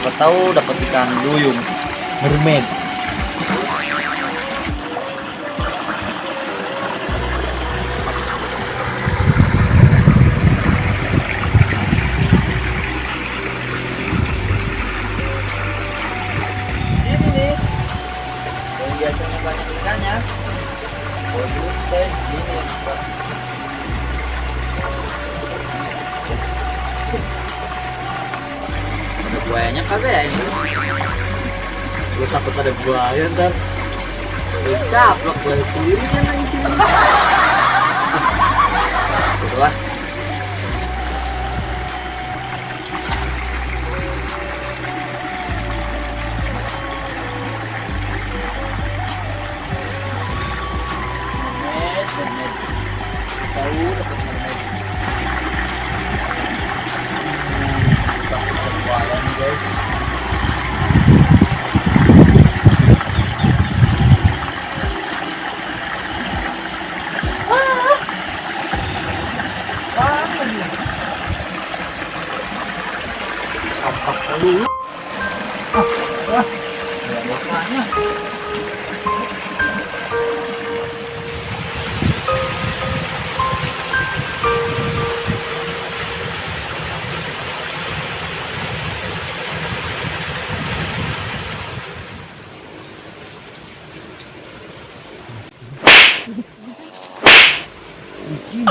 Siapa tahu dapat ikan duyung, mermaid. Ini nih, yang biasanya banyak ikannya. Kalau dulu saya di sini yang suka. Ada buayanya kagak ya ini? Gue takut ada buaya ntar. Gue caplok gue sendirian lagi sini. Gitu lah. Mermaid, mermaid. Tahu dapat mermaid. Takut ada buaya nih guys. Sampah dulu. Ah, ah, ada bapaknya. Anjing.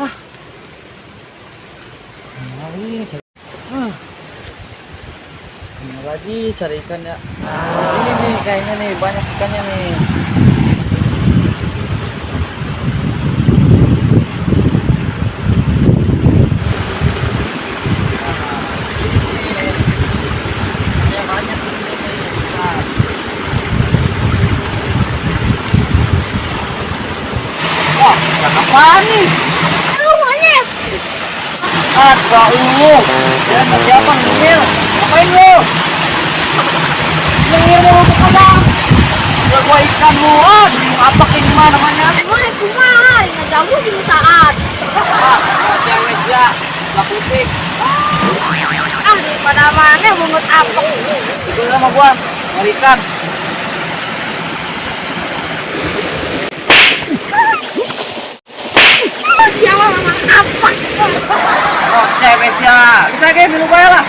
Ah. Lagi cari. Ah. Ini lagi cari ikan ya. Ini nih kayaknya nih banyak ikannya nih. Nah, ini nih. Ikannya banyak di sini nih. Besar. Wah, ikan apaan nih? Aduh, monyet. Ah, gak lu. Ya, siapa ngil? Ngapain lu? Ngil mulu ke kadang. Udah gua ikan lu. Ah, apa ini mah namanya? Emang kumaha, ngeganggu di saat. Ah, cewek ya. Lah putih. Ah, daripada mana bungut apek. Ikut sama gua, nyari ikan. Siapa memang apek. Oh, cewek sia. Bisa ge minum bae lah.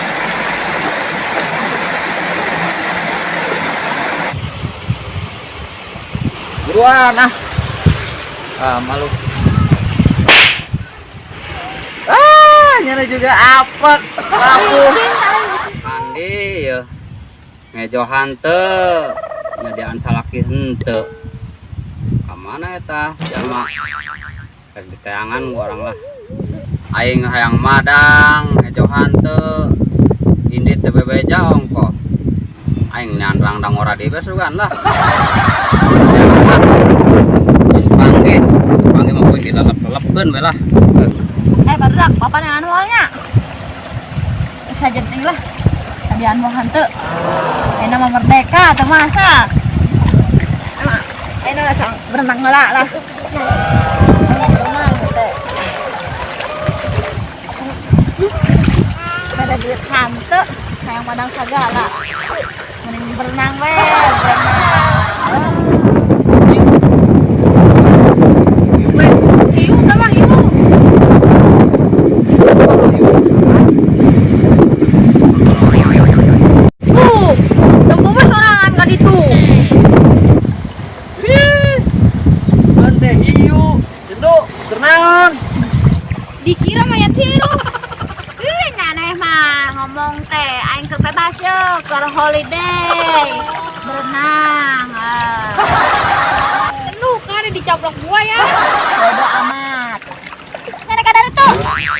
Buruan ah. Ah, malu. Ah, nyari juga apek. Laku. Andi ya. Ngejohan teu, nyadian salaki henteu. Ka mana eta? Jalma. Rek diteangan ku orang lah. Aing hayang madang, ngejohan teu. Indit teu bebeja ongkoh. Aing nyandrang dangora di sugan lah. Panggih, panggih mah kuy dilalep-lelepkeun we lah. Barudak, bapak yang anu nya. Geus hajenting lah. Tadian mau henteu. Ayeuna mah merdeka teu masa. Emang ayeuna sang berenang heula lah. Berenang teh. Pada duit henteu, hayang madang sagala. Mending berenang we, berenang. Hiu tah mah hiu. Tunggu mah sorangan ka ditu. Ih, bante hiu, cenduk, kernaon. Dikira mayat hiu. Ih, nyaneh mah ngomong teh aing keur bebas ye, keur holiday. Berenang. Ah. Lu kan dicaplok gua ya. Bodo amat. Nyane ka ditu.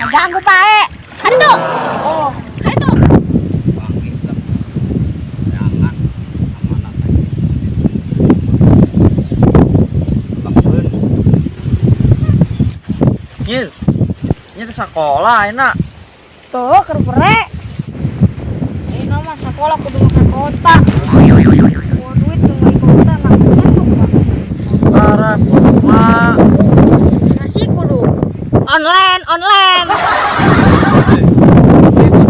Ngeganggu bae. Ka ditu. Oh, Ka ditu. Panggih lah. Jangan amanah aing. Bangun. Nyil. Nyil sekolah enak. Tuh, keur pere. Ini mah sekolah kudu make kota. Gua duit nu beli kota nah masuk Pak. Parah, mak. Nasi kudu online, online. Ibu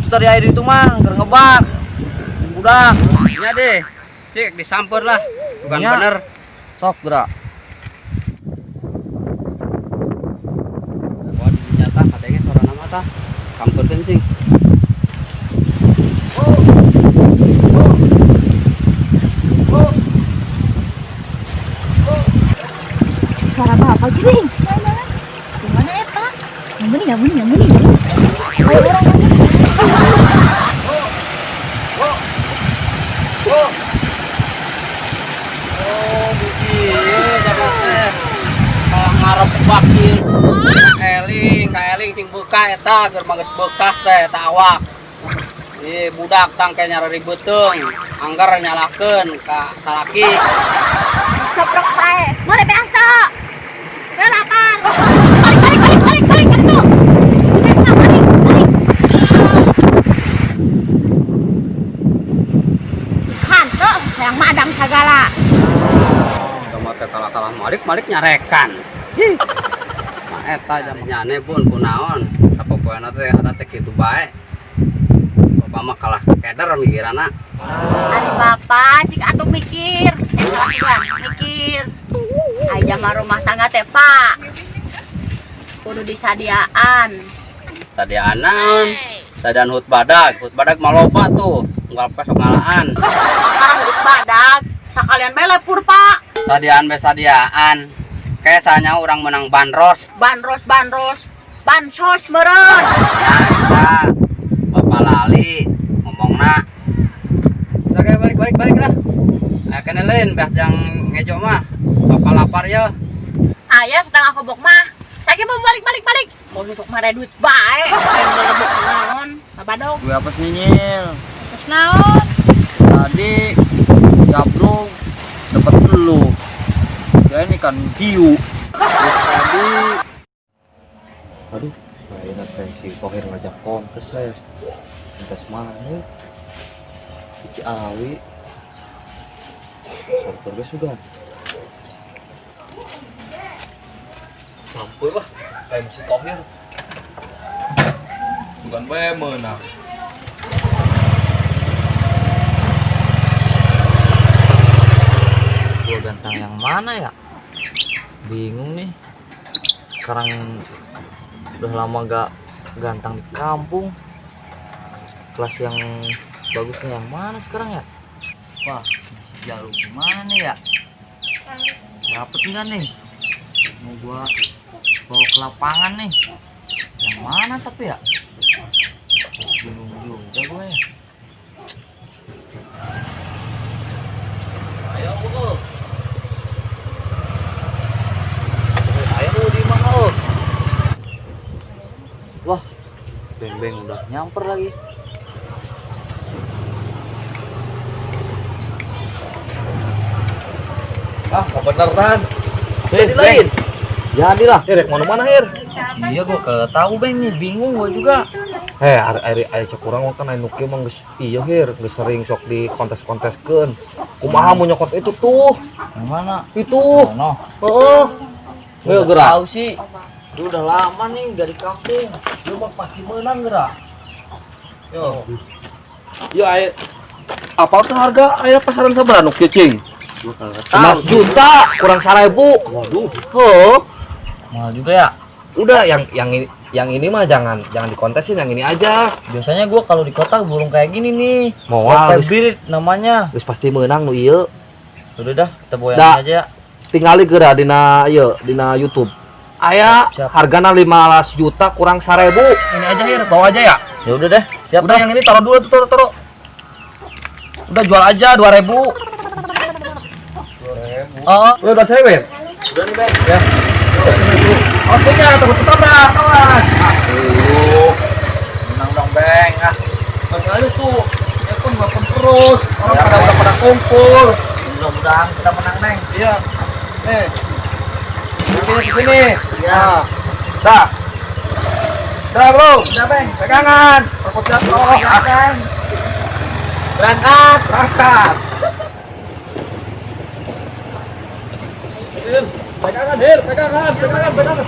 Itu tadi air itu mah keur ngebak. Budak. Nya deh. Sik disamper lah. Bukan Nya. bener. Sok gerak. Wah, nyata kadenge sorana mah tah. Samperkeun sing. Suara bapak gini. Gimana ya, Pak? Yang bening, yang bening, yang bening. Ayo orang yang bening. Oh, biji ieu jago teh. Kalah ngarep bakil. Eling, ka eling sing beukah eta keur mah geus beukah teh eta awak. Ih, budak tangke nyareri beuteung, anggar nyalakeun ka salaki. Coprok bae. Boleh biasa. Udah lapar. Balik, balik, balik, balik, balik, kartu. Biasa, balik, balik. Hantu yang madang segala. Kamu teh kalah-kalah malik-malik nyarekan. Ih. Mah eta jam nyane pun kunaon. Sapopoeana teh ada teh kitu bae. Bapak mah kalah keder mikirana. Ari bapak cik atuh mikir. Salah bukan, mikir. Aja mah rumah tangga teh, Pak. Kudu disadiaan. Sadiaan naon? Sadiaan hut badag, hut badag mah loba tuh. Unggal pesok ngalaan. Sekarang hut badag, sakalian bae lepur, Pak. Sadiaan be sadiaan. Kayak sanya orang menang bandros. Bandros, bandros. Bansos meureun. Ya, eta. Bapak lali ngomongna. Bisa kayak balik balik balik lah. Nah, kene lain beas jang ngejo mah. Bapak lapar ya. Ayah setengah kobok mah. Saya mau balik balik balik. Mau nusuk mare duit bae. Ayo melebok naon. Babadog. Gue apa sih nyil? Terus naon? Tadi jabrung dapat lu. Ya ini kan hiu. Terus tadi Aduh, saya teh si Kohir ngajak kontes saya. Kontes mana ya? Di Ciawi. Samper geus sudah. Sampai lah, kayak si Kohir. Bukan bae meunang. Gua ganteng yang mana ya? Bingung nih. Sekarang udah lama gak gantang di kampung. Kelas yang bagusnya yang mana sekarang ya? Wah, jalur gimana nih ya? Dapet nggak nih? Mau gua bawa ke lapangan nih. Yang mana tapi ya? Bingung juga gue ya. Ayo, Bu. Ayo, Bu, di mana, Bu? Wah, beng-beng udah nyamper lagi. Ah, nggak beneran. Jadi lain. Jadilah. Rek mau mana, Hir? Iya, gua kagak tahu beng nih, bingung gua juga. Eh, ari ari ari cek urang mah kan anu kieu mah geus iya Hir, geus sering sok di kontes-konteskeun. Kumaha mau nyokot itu tuh? Yang mana? Itu. No. Heeh. Ayo Ayo gerak. Tahu sih. Lu udah lama nih dari kampung. Lu mah pasti menang gerak. Yo. Yo, ayo. Apa tuh harga aya pasaran sabaraha nu kieu, Cing? Gua kagak tahu. 11 juta kurang 1000. Waduh. Heuh. Mahal juga ya. Udah yang ini mah jangan jangan dikontesin, yang ini aja. Biasanya gua kalau di kota burung kayak gini nih. Moal geus Hybrid namanya. geus pasti menang nu ieu. Udah dah, kita bawa yang Dah. ini aja ya. Tingali geura dina ieu, dina YouTube. Aya Siap. hargana 15 juta kurang 1000. Ini aja, Hir, bawa aja ya. Ya udah deh, siap Udah dah. yang ini taruh dulu tuh, taruh, taruh. Udah jual aja 2000. 2000. Oh, Udah udah saya, Hir. udah nih, Beng. Ya. Awas punya, takut ketabrak, awas. Aduh. Menang dong, Beng. Ah, Masalahnya tuh, telepon telepon terus. Orang Ya, pada Beng. udah pada kumpul. mudah-mudahan kita menang, Neng. Iya. Nih. Sini ke sini. Iya. Dah. Dah, Bro. Udah, Beng. Pegangan. Takut jatuh. Ya, Beng. Berangkat. Berangkat. Pegangan, Hir. Pegangan, pegangan, pegangan.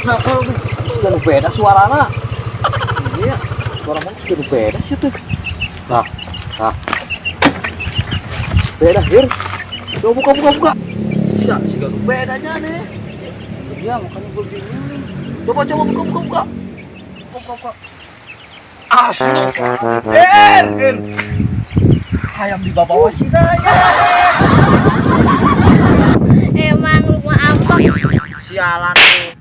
Nah, kalau sudah beda suarana. Iya, suara mana sudah beda sih tuh. Nah, nah. Beda, Hir. Coba buka, buka, buka. Bisa, sih gak bedanya nih. Iya, makanya gue bingung nih. Coba, coba, buka, buka, buka. Buka, buka. Astagfirullah. Hir, Hir. Hayam di bawah sih ya. Emang lu mau apa? Sialan tuh.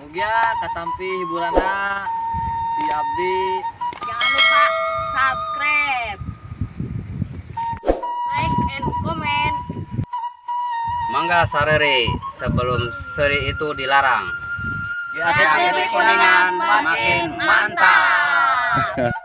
Mugia katampi hiburanna di abdi. Jangan lupa subscribe. Like and comment. Mangga sarere sebelum seri itu dilarang. GATB Kuningan semakin mantap.